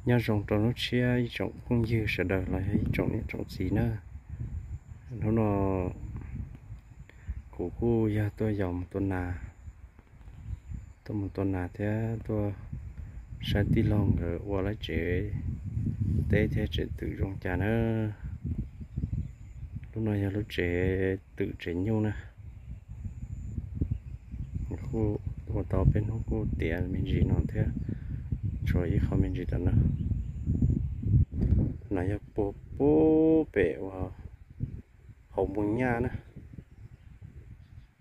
Nyob zoo rau hnub tshiab ib tsoom phooj ywg sawv daws los yog ib tsoom niam tsoom txiv na. Hnub no kuv kuj yog tuaj yos mus tua nas, tuaj mus tua nas thiab tuaj saib tij laug nkawd ua lawv tsev teb thiab tsev twm zoo cas na. Lub no yog lub tsev twm tsev nyuj na. Kuj ua tau peb hnub kuj tiav me ntsis no thiab, tshuav ib qho me ntsis tom no. No yog puag pem uas hauv Mus Nyaj na,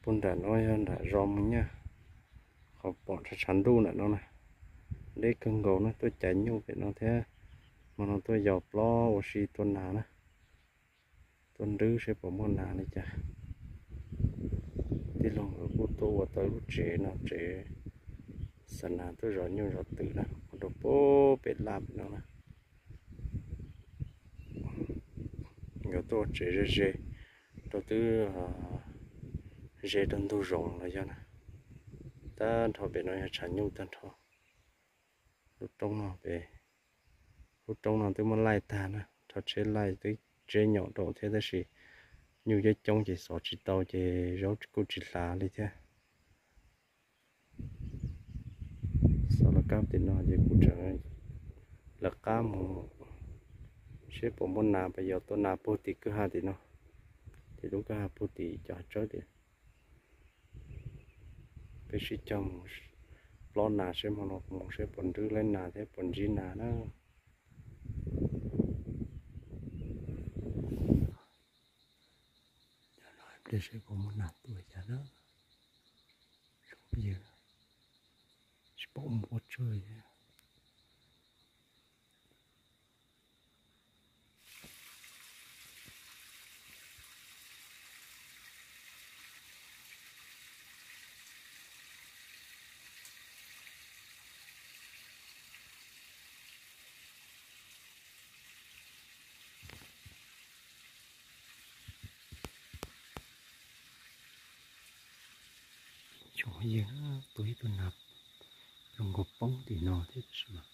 puag nram no yog nram zos Mus Nyaj, qhov pom tshav tshav ntuj ntawm no na. Deb kawg nkaus na, tuaj cav nyuj pem no thiab, hmo no tuaj yos plaub ua si tua nas na. Tuaj nrwb seb puas muaj nas li cas. Tij laug nkawd kuj tuaj ua tau lub tsev no, tsev xa nas tuaj zov nyuj zov twm na, ua rau puag pem laj pem no na. Nkawd tuaj ua tsev ze ze rau twb ze rau ntug zoov los yog na. Tag nrho pem no yog tshav nyuj tag nrho. Lub roob no pem, lub roob no twb muab laij tag na, rho tsheb laij twb tseb nyaum rau thiab tab sis nyuj coob coob ces xov tsis tau ces zaub kuj tsis hlav li thiab. Xov lawv kab tim no ces kuv tseem lawv qab mus seb puas muaj nas, pas yos tua nas puag tim kwj ha tim no, tim lub kwj ha puag tim cov hav tsawb tim. Peb sib cog mus plob nas seb hmo no mus seb puas nrwb laib nas thiab puas ntsib nas na. Pliag seb puas muaj nas tua cas na. Zoo yawg, tsis pom muaj pob tsawb thiab. Tsoom phooj ywg, tua ib tug nas zoo nkaus poob tim no thiab tab sis mas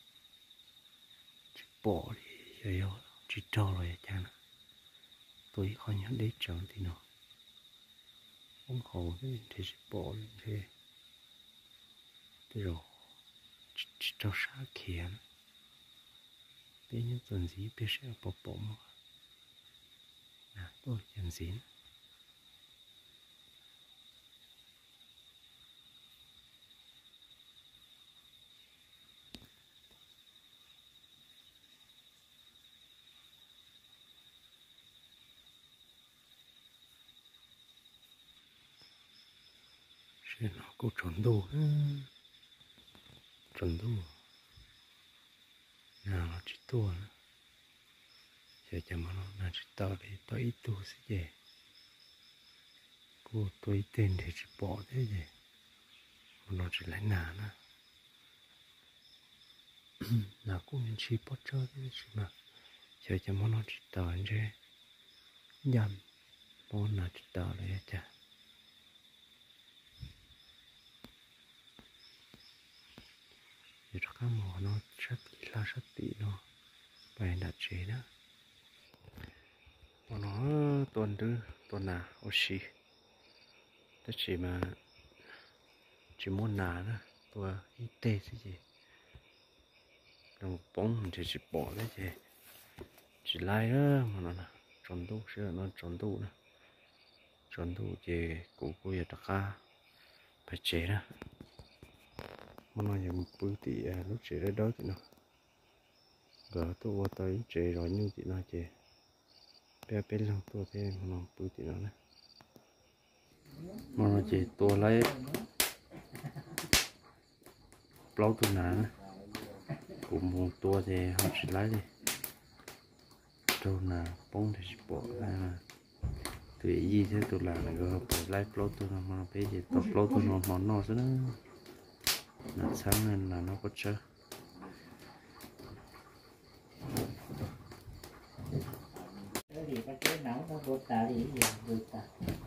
tsis pom li, xyov yog tsis raug los yog cas na. Tua ib qho nyob deb tsawv tim no, poob hauv thiab nrhiav tsis pom li nrhiav. Tej zaum tsis raug sab khiav na. Peb nyob txuas ntxiv ib pliag seb puas pom muaj nas tuaj li cas ntxiv na. Seb no kuj tsaus ntuj, tsaus ntuj, nas los tsis tuaj na. Xyov cas hmo no nas tsis tau li, tau ib tug xwb ces kuj tua ib teg nrhiav tsis pom thiab ces hmo no tsis laib nas na. Nas kuj ntshis pob tsawb thiab tab sis mas xyov cas hmo no tsis tau ntshe ncaj hmo nas tsis tau los yog cas. Yuav rov qab mus no sab tim hla sab tim no, pais nram tsev na. Hmo no tuaj nrwb tua nas ua si, tab sis mas tsis muaj nas na, tua ib teg xwb ces zoo poob nrhiav tsis pom thiab ces tsis laib na. Hmo no tsaus ntuj, sawv daws no tsaus ntuj na, tsaus ntuj ces kuv kuj yuav rov qab pais tsev na. Hmo no yuav mus pw tim lub tsev dawb dawb tim no. Nkawd tuaj ua tau ib tsev zov nyuj tim no ces peb peb leeg tuaj thiab, hmo no pw tim no na. Hmo no ces tua laib plaub tug nas na. Kuv mus tua ces ho tsis laib li, raug nas poob nrhiav tsis pom. Tus yij thiab tus lam nkawd pais laib plaub tug no, hmo no peb ces tua plaub tug no hmo noj xwb na. Nas txheeb na, nas noj pob tsawb.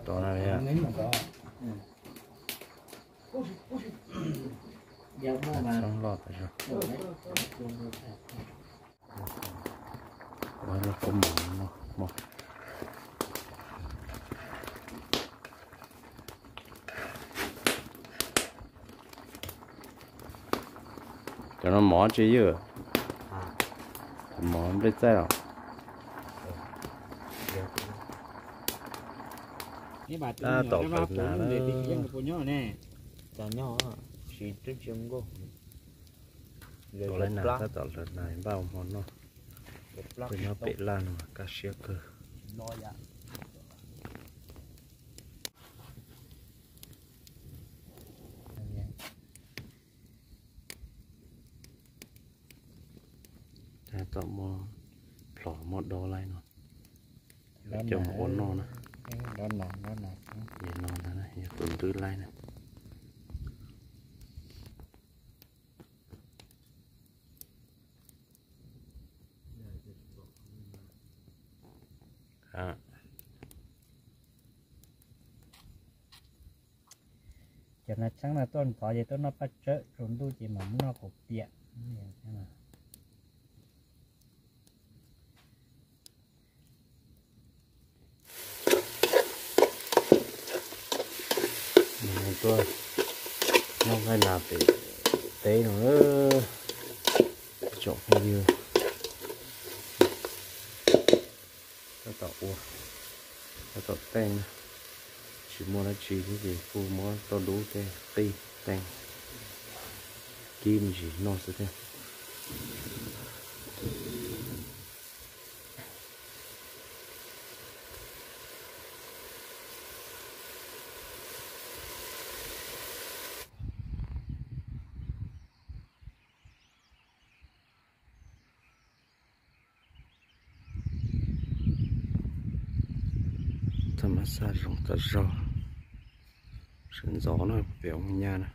Tov na, nas txheeb loj tas zog. Ua lub kua mov no mov. Cov no mov tsis ywj, mov nplej txaij los. Tab tom hlawv nas na. Tab tom hlawv nas npaj ua hmo noj. Peb nyob pem laj no kaj siab kawg. Tab tom muab plhov muab dob laib no, coj mus ua noj na. Yog no ntag, yog tus ntwb laib na. Cov nas tshab no tuaj ntxov ces tuaj noj paj tsawb tsaus ntuj ces mam noj kaum piam. Tuaj noj nqaij nas pem teb no, tsoom phooj ywg. Tab tom ua, tab tom teej na. Tsis muaj dab tsi thiab ces kuj muab tauj dub tej qij teej kib me ntsis noj xwb thiab. Txoj mas xaj zoo tas zog, sawv ntxov no pem ua nyaj na.